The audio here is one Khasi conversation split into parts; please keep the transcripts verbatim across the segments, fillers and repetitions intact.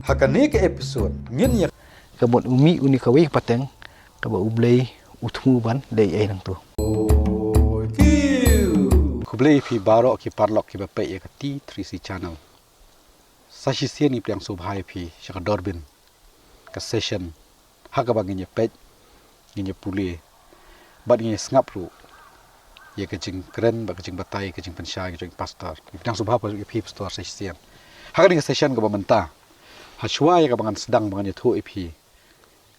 Ha kane ka episode ngin ïa ka mut u mih uni kawei ka pateng kaba U Blei u thmu ban leh ei nangtu. Khublei phi baroh ki paralok kiba peit ïa ka T three C channel. Sa shisien ngi pdiang sngewbha ïa phi sha ka Dorbin, ka session ha kaba ngin ïa peit, ngin ïa pule bad ngin ïa sngap ruh ïa ka jingkren bad ka jingbatai, ka jingpynshai ka jong i pastor. Ngi pdiang sngewbha ïa phi pastor sa shisien ha kane ka session kaba mynta. Hashwa ïa kaba ngan sdang ba ngan ïathuh ïa phi,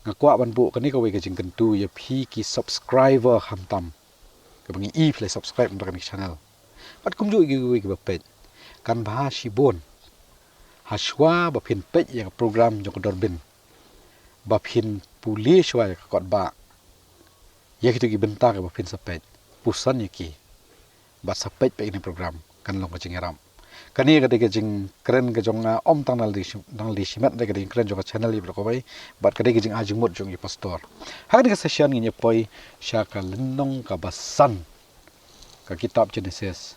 nga kwah ban buh kane kawei ka jingkyntu ïa phi ki subscriber khamtam, kaba ngi i phi la subscribe na kane ka channel bad kumjuh ïa kiwei kiba peit. Kan bha shibun hashwa ba phin peit ïa ka program jong ka Dorbin, ba phin pule shwa ïa ka kot ba ïa kito ki bynta kiba phin sa peit, puson ïa ki bad sa peit pat ïa kane ka program, kan long ka jingïarap. Kane ka dei ka jingkren ka jong nga, ym tang na lade shi-, na lade shimet, dei ka jingkren jong ka channel ïa baroh kawei bad ka dei ka jingai jingmut jong i pastor. Ha kane ka session ngin ïa poi sha ka lynnong kaba san, ka kitab Genesis.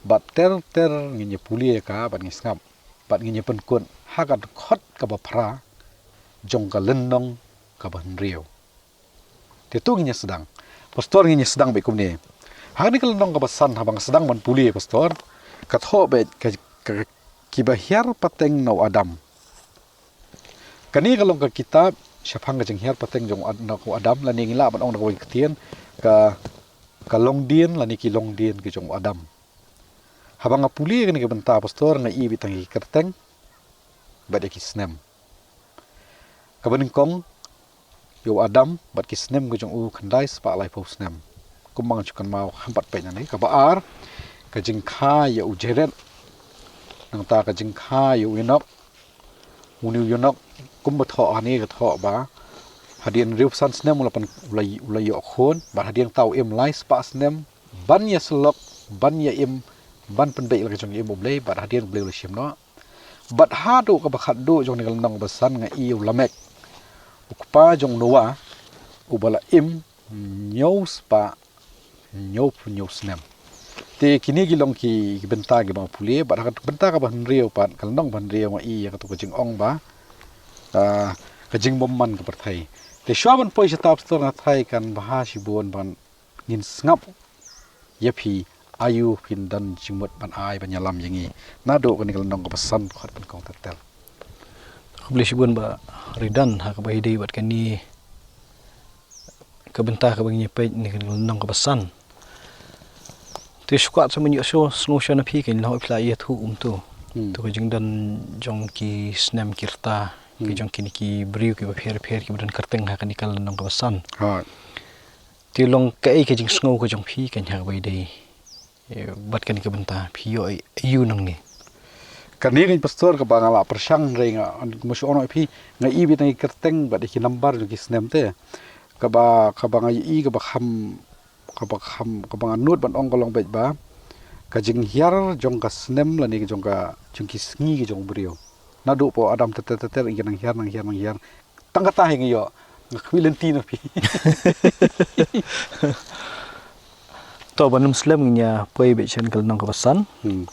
Bad ter ter ngin ïa pule ïa ka bad ngin sngap bad ngin ïa pynkut ha ka dkhot kaba phra jong ka lynnong kaba hynriew. Te to ngin ïa sdang. Pastor, ngin ïa sdang beit kumne. Ha kane ka lynnong kaba san haba nga sdang ban pule pastor, ka thoh beit ka, ka, kiba hiar pateng na u Adam. Kane ka long ka kitab shaphang ka jinghiar pateng jong u Ad-, na u Adam, lane ngi lah ban ong da kawei ka ktien ka, ka longdien lane ki longdien ki jong u Adam. Haba nga pule kane ka bynta pastor, nga i beit tang ïa ki kyrteng bad ïa ki snem. Kaba nyngkong, ïa u Adam bad ki snem ki jong u khyndai spah laiphew snem. Kumba nga ju kynmaw kham pat peit nangne. Kaba ar, ka jingkha ïa u Jared. Nangta ka jingkha ïa u Enok. Une u Enok kumba thoh hangne ka thoh ba hadien hynriewphew san snem u la pyn-, u la, u la ïoh khun, bad hadien kata u im lai spah snem ban ïasyllok, ban ïa im, ban pynbeit la ka jong ka im U Blei, bad hadien U Blei u la shim noh. Bad haduh kaba khatduh jong kane ka lynnong kaba san nga i ïa u Lamek, u kpa jong u Noah, uba la im hynñiew spah hynñiewphew hynñiew snem. Te kine ki long ki, ki bynta kiba nga pule, bad ha ka bynta kaba hynriew pat, ka lynnong ba hynriew nga i ïa kato ka jingong ba, ah, ka jingbymman ka pyrthei. Te shuwa ban poi shata pastor, nga tharai kan bha shibun ban ngin sngap ïa phi, aïu phin don jingmut ban ai ban ïalam ïa ngi naduh kane ka lynnong kaba san, khot ban kong ter ter. Khublei shibun Bah Ridan ha kaba ïadei bad kane ka bynta kaba ngin ïa peit, ne ka lynnong kaba san. Te shu kwah sa mynjur shu sngew shuwa na phi, kein lah phi la ïathuh kumto. Hmm. To ka jingdon jong ki snem ki rta, ki Hmm. jong kine ki briew kiba pher pher kiba don kyrteng ha kane ka lynnong kaba san. Hooid. Te long kaei ka jingsngew ka jong phi, kein ha kaba ïadei, eh, bad kane ka bynta, phi ïoh aïu nangne? Kane kein pastor kaba nga la pyrshang, hynrei nga, nga shu ong ïa phi, nga i beit tang ïa ki kyrteng bad ïa ki nambar jong ki snem te. Kaba, kaba nga i kaba kham, kaba kham, kaba nga nud ban ong ka long beit ba ka jinghiar jong ka snem lane ka jong ka, jong ki sngi ki jong u briew. Naduh pdeng u Adam ter ter ter ter, ki nang hiar, nang hiar, nang hiar. Tang kata hi nga ïoh, nga khmih lynti na phi. To, ban ym slem, ngin ïa poi beit sha ka lynnong kaba san. Hmm.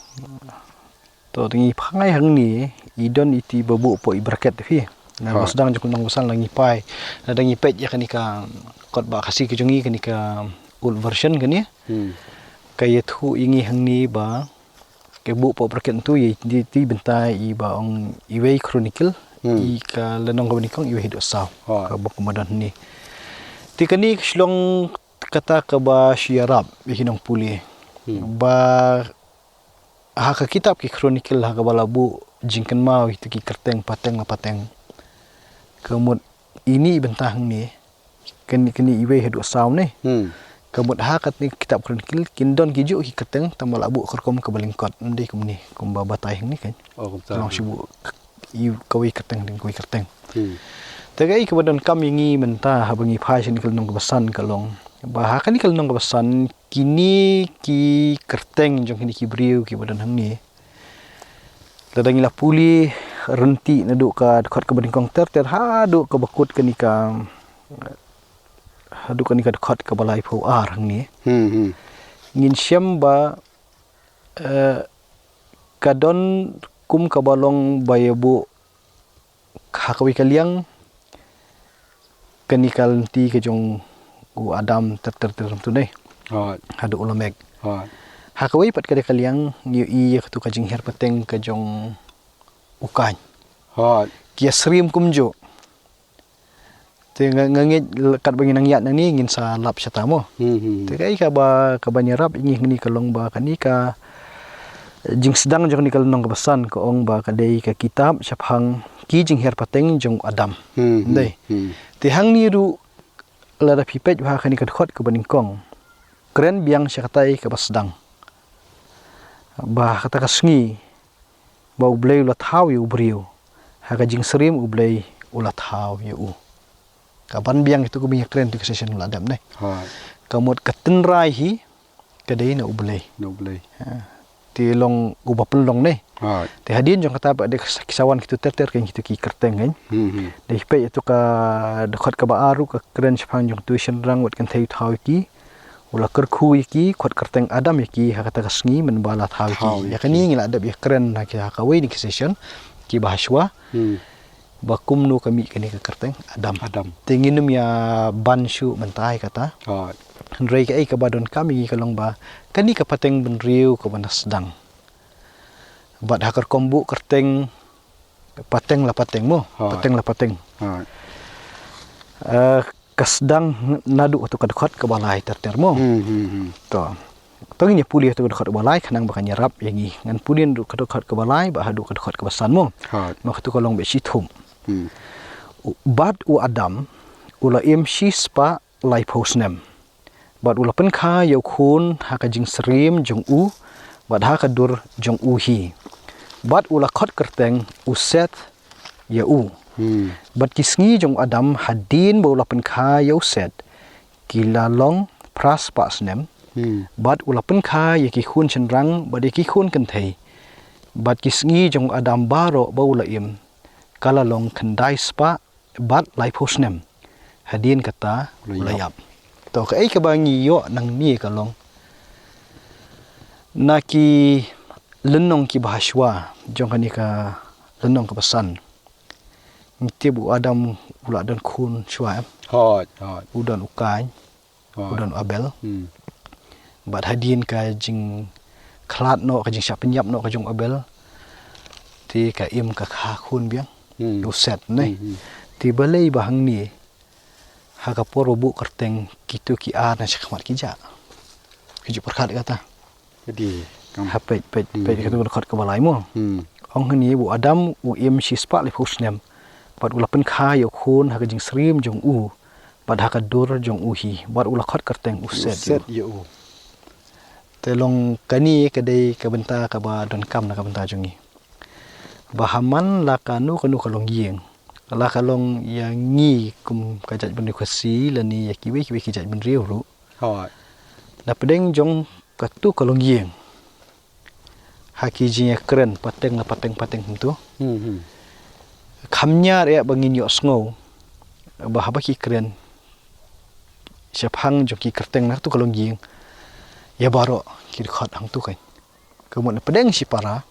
To, te ngi phai hangne, i don iti ba buh pdeng i bracket phi. Nga Ha. ba sdang jong ka lynnong kaba san la ngi phai. Lada ngi peit ïa kane ka kot ba Khasi ka jong ngi, kane ka old version kane. Hmm. Ka ïathuh ïa ngi hangne ba ka buh pdeng bracket tu ïa i, i bynta iba ong Iwei Chronicle, Hmm. i ka lynnong kaba nyngkong, Iwei haduh saw. Ha. Ka bok kaba don hangne. Te kane ka shu long kata kaba shu ïarap ïa ki nongpule. Hmm. Ba ha ka kitab ki Chronicle ha kaba la buh jingkynmaw ïa kito ki kyrteng pateng la pateng. Ka mut ine i bynta hangne, kane, kane Iwei haduh saw ne. Hmm. Ka mut ha kane ka kitab Chronicle kin don kijuh ki kyrteng, tangba la buh ka rukom kaba lyngkot, ym dei kumne, kumba batai hangne kein. Oh, kumta. Ka long shu buh i kawei kyrteng hadien kawei kyrteng. Hmm. Te kaei kaba donkam ïa ngi mynta haba ngi phai sha kane ka lynnong kaba san ka long ba ha kane ka lynnong kaba san, kine ki kyrteng jong kine ki briew kiba don hangne, lada ngi la pule ryntih naduh ka dkhot kaba nyngkong ter ter haduh kaba kut kane ka, haduh kane ka dkhot kaba laiphew ar hangne. Hmm, hmm. Ngin shem ba, eh, ka don kum kaba long ba ïa buh ha kawei ka liang kane ka lynti ka jong u Adam ter ter ter tu ne. Hooid. Haduh u Lamek. Hooid. Ha kawei pat ka dei ka liang ngi ïohi ïa katu ka jinghiar pateng ka jong u Kain. Hooid. Ki ïa syriem kumjuh. Te nga, nga ngeit katba ngin nang ïaid nangne ngin sa lap shata mo. Hmm, hmm, hmm. Te kaei kaba, kaba ïarap ïa ngi hangne ka long ba kane ka jingsdang jong kane ka lynnong kaba san ka ong ba ka dei ka kitab shaphang ki jinghiar pateng jong u Adam. Hmm, hmm, dei. Hmm. Te hangne ruh lada phi peit ha kane ka dkhot kaba nyngkong, kren biang sha katai kaba sdang. Ba kata ka sngi ba U Blei u la thaw ïa u briew, ha ka jingsyriem U Blei u la thaw ïa u. Ka ban biang itu kumne kren tu ka session la dep ne. Hooid. Ka mut ka tynrai hi ka dei na U Blei. Na U Blei. Ha. Te long uba pynlong ne. Hooid. Te hadien jong kata pat dei ki sa wan kitu ter ter kein kitu ki kyrteng kein. Hmm, hmm. Dei peit itu ka dkhot kaba ar ruh ka kren shaphang jong utu u shynrang wat kynthei u thaw ïa ki. U la kyrkhu ïa ki, khot kyrteng Adam ïa ki ha kata ka sngi mynba la thaw ïa ki. Thaw ïa ki. Ïa kane ngi la dep ïa kren ha ki, ha kawei na ki session kiba hashwa. Hmm. Ba kumno ka mih kane ka kyrteng Adam. Adam. Te ngin ym ïa ban shuh mynta ïa kata. Hooid. Hynrei kaei kaba donkam ïa ngi ka long ba kane ka pateng bynriew kaba na sdang. Bad ha ka rukom buh kyrteng pateng la pateng mo. Hooid. Pateng la pateng. Hooid. Eh, ka sdang naduh katu ka dkhot kaba lai ter ter mo. Hmm, hmm, hmm. To. To ngin ïa pule katu ka dkhot kaba lai khnang ba kan ïarap ïa ngi. Ngan pule naduh katu ka dkhot kaba lai bad haduh katu ka dkhot kaba san mo. Hooid. Ma katu ka long bad shithum. Hmm. U, bad u Adam u la im shispah laiphew snem. Bad u la pynkha ïa u khun ha ka jingsyriem jong u bad ha ka dur jong u hi. Bad u la khot kyrteng u Seth ïa u. Hmm. Bad ki sngi jong u Adam hadien ba u la pynkha ïa u Seth ki la long phraspah snem. Hmm. Bad u la pynkha ïa ki khun shynrang bad ïa ki khun kynthei. Bad ki sngi jong u Adam baroh ba u la im ka la long khyndai spah bad laiphew snem. Hadien kata u la ïap. To kaei kaba ngi ïoh nangne ka long na ki lynnong kiba hashwa jong kane ka lynnong kaba san. Ngi tip u Adam u la don khun shuwa em. Hooid, hooid. U don u Kain. Hooid. U don u Abel. Hmm. Bad hadien ka jingkhlad noh, ka jingshah pynïap noh ka jong u Abel, te ka im ka kha khun biang. Hmm. U Seth ne. Hmm, hmm. Te balei ba hangne ha ka por ba buh kyrteng kitu ki ar na shakhmat ki jah. Ki ju pyrkhat kata. Jadi, kam- Ha peit, peit, hmm, peit katu ka dkhot kaba lai mo. Hmm. Ong hangne ba u Adam u im shispah laiphew snem. Bad u la pynkha ïa u khun ha ka jingsyriem jong u. Bad ha ka dur jong u hi. Bad u la khot kyrteng u Seth ïa u. Te long kane ka dei ka bynta kaba donkam na ka bynta jong ngi. Ba ha man la kano kano ka longïing. La ka long ïa ngi kum ka jaitbynriew Khasi lane ïa kiwei kiwei ki jaitbynriew ruh. Hooid. Na pdeng jong katu ka longïing. Ha ki jingïakren pateng la pateng pateng kumtu. Hmm, hmm. Kham ñiar eh ba ngin ïohsngew ba haba ki kren shaphang jong ki kyrteng na katu ka longïing ïa baroh ki dkhot hangtu kein. Ka mut na pdeng shipara.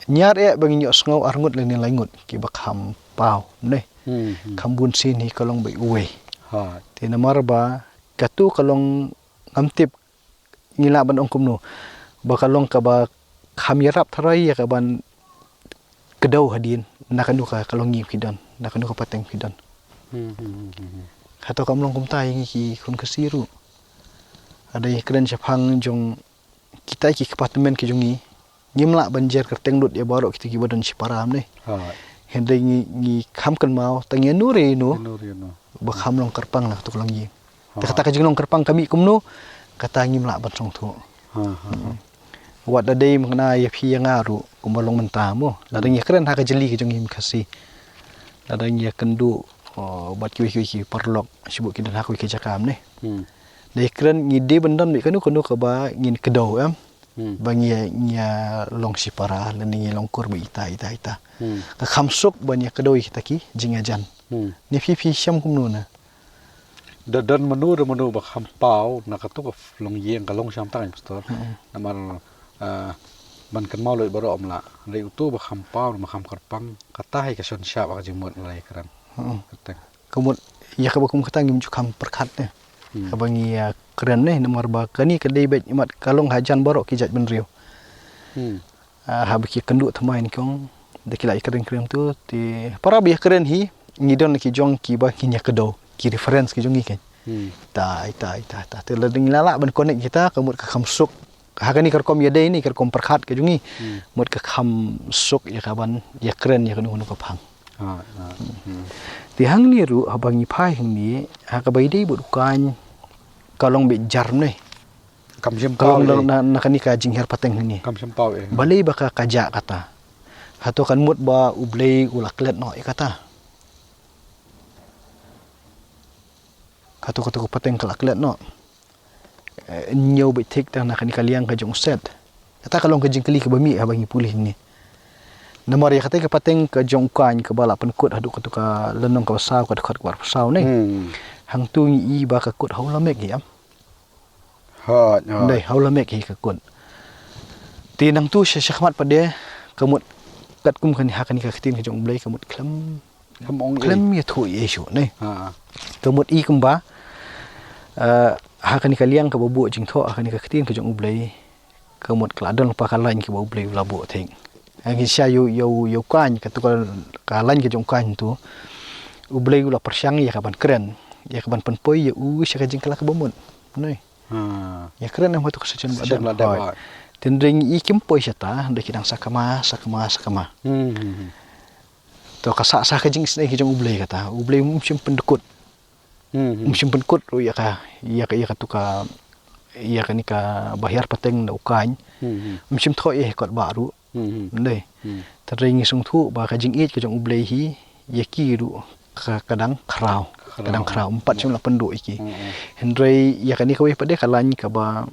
Ñiar eh ba ngin ïohsngew arngut lane laingut kiba kham paw ne. Hmm, hmm. Kham bun sien hi ka long ba uwei. Ha. Te namar ba katu ka long ngam tip ngi lah ban ong kumno. Ba ka long kaba kham ïarap tharai ïa ka ban kdew hadien na kano ka longïing phi don, na kano ka pateng phi don. Hmm, hmm, hmm, hmm, hmm. Hato kam long kumta ïa ngi ki khun Khasi ruh. Lada ngi kren shaphang jong kita ki kpa tymmen ki jong ngi. Ngim lah ban jer kyrteng lut ïa baroh kita kiba don shipara ne. Ha. Hynrei ngi, ngi kham kynmaw tang ïa no re no. Ïa no re no. Ba kham long kyrpang na katu ka longïing. Ha. Te kata ka jinglong kyrpang ka mih kumno, kata ngim lah ban sngewthuh. Ha, ha, ha. Hmm. Wat la dei mynta ïa phi ïa nga ruh kumba long mynta mo. Lada ngi ïakren ha ka jylliew ka jong ngi Khasi. Lada ngi ïakynduh, oh, bad kiwei kiwei ki paralok shibun ki don ha kiwei ki jaka ne. Hmm. Dei kren ngi dei ban don bad kano kano kaba ngin kdew em. Hmm. Ba ngi, ngi long shipara lane ngi long kur bad ita, ita, ita. Hmm. Ka kham suk ban ïakdew ïa kita ki jingïajan. Hmm. Ne phi phi shem kumno ne? Da don mano da mano ba kham paw na katu ka longïing ka long sham tang, pastor. Hmm. Namar, ah, ban kynmaw lut baroh ym lah. Hynrei utu ba kham paw, ba kham kyrpang, kata hi ka shon shap ka jingmut la ïakren. Hmm. Kyrteng. Ka mut ïa kaba kum kata ngim ju kham pyrkhat ne. Hmm. Kaba ngi ïakren ne, namar ba kane ka dei beit mat ka long hajan baroh ki jaitbynriew. Hmm. Ah, haba ki kynduh thymmai nyngkong, da ki la ïakren kren tu, te para ba ïakren hi, ngi don ki jong kiba ngin ïakdew, ki reference ki jong ngi kan. Hmm. Tai, tai, tai, tai. Te lada ngi la lah ban connect kita, ka mut ka kham suk. Ha kane ka rukom ïadei ne, ka rukom pyrkhat ka jong ngi. Hmm. Mut ka kham suk ïa kaban ïakren ïa kano kano ka phang. Ah, ah. Hmm. Te hangne ruh, haba ngi phai hangne, ha kaba ïadei bad u Kaiñ, ka long beit jar ne. Kam shym Ka long paw, eh. na, na kane ka jinghiar pateng hangne. Kam shym paw, eh. Balei ba ka, ka jah kata. Hato kan mut ba U Blei u la klet noh ïa kata. Hato katu ka pateng ka la klet noh. Eh, ñiew beit thik tang na kane ka liang ka jong u Set. Kata ka long ka jingkylli kaba mih haba ngi pule hangne. Namar ïa kata ka pateng ka jong u Kaiñ kaba la pynkut haduh katu ka lynnong kaba saw, ka dkhot kaba arphew saw ne. Hmm. Hangtu ngi i ba ka kut ha u Lamek hi em. Hooid, hooid. Dei, ha u Lamek hi ka kut. Te nangtu sha, shakhmat pat de, ka mut katkum kane ha kane ka ktien ka jong U Blei ka mut khlem, Khlem ong ei. khlem ïathuh ei shuh ne. Ha. Ka mut i kumba, eh, ha kane ka liang kaba buh jingthoh, ha kane ka ktien ka jong U Blei, ka mut ka la don lypa ka lain kaba U Blei u la buh thik. Hangne sha ïa u, ïa u, ïa u Kaiñ, katu ka, ka lain ka jong u Kaiñ tu. U Blei u la pyrshang ïa kaban kren, ïa kaban pynpoi ïa u sha ka jingkylla kaba mut. Ne. Ha. Ïa kren em ha tu ka session ba Session dep. ba dep, Hooid. hooid. Te hynrei ngi i kim poi shata, da ki dang sakma, sakma, sakma. Hmm, hmm, hmm. To ka sah, sah ka jingisynei ka jong U Blei kata. U Blei um shym pyndkut. Hmm, hmm. Um shym pynkut ruh ïa ka, ïa ka, ïa katu ka, ïa kane kaba hiar pateng da u Kaiñ. Hmm, hmm. Um shym thoh ïa hi kot ba ruh. Hmm, hmm. Ndei. Hmm. Te hynrei ngi sngewthuh ba ka jingïeit ka jong U Blei hi, ïa ki ruh ka, ka dang khraw. Ka dang Khraw. khraw. Ym pat shym la pynduh ïa ki. Hmm, hmm. Hynrei ïa kane kawei pat de ka lain kaba,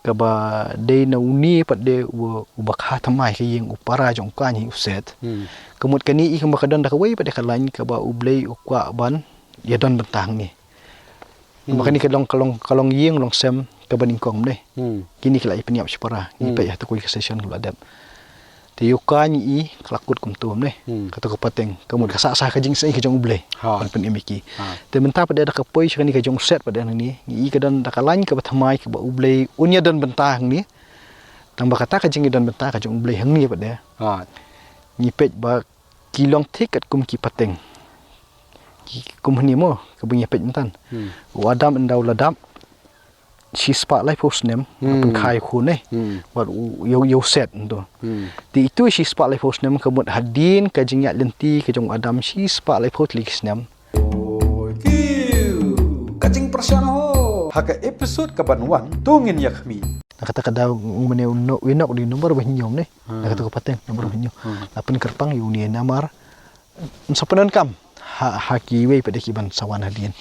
kaba dei na une pat de uba, uba kha thymmai ka ïing u para jong u Kaiñ hi u Set. Hmm. Ka mut kane i kumba ka don da kawei pat de ka lain kaba U Blei u kwah ban ïadon bynta hangne. Kumba Hmm. kane ka long, ka long, ka long ïing long sem kaba nyngkong ne. Hmm. Kine ki la ïa pynïap shipara. Ngi Hmm. peit ha tu kawei ka session ka la dep. Te ïa u Kaiñ i ka la kut kumto ne. Hmm. Katu ka pateng. Ka mut ka sah, sah ka jingisynei ka jong U Blei. Ha. Ban pynim ïa ki. Ha. Te mynta pat de da ka poi sha kane ka jong u Set pat de hangne. Ngi i ka don da ka lain kaba thymmai kaba U Blei un ïadon bynta hangne. Tang ba kata ka jingïadon bynta ka jong U Blei hangne pat de. Ha. Ngi peit ba ki long thik katkum ki pateng. Ki kum hangne mo, kaba ngi peit mynta. Hmm. U Adam ynda u la dap, shispah laiphew snem, Hmm. pynkhie khun eh. Hmm. Bad u, ïa u, ïa u Set nto. Hmm. Te itu shispah laiphew snem ka mut hadien ka jingïaid lynti ka jong u Adam shispah laiphew tylli ki snem. Oi, kiu. Ka jingpyrshang ho. Ha ka episode kaban wan, to ngin ïa khmih. Na kata ka daw u mane u Enok, u Enok u dei u nombar ba hynñiew ne. Hmm. Na kata ka pateng, nombar ba hynñiew. Hmm. La pynkyrpang ïa une namar. Sa pyndonkam. Ha, ha kiwei pat de kiban sa wan hadien.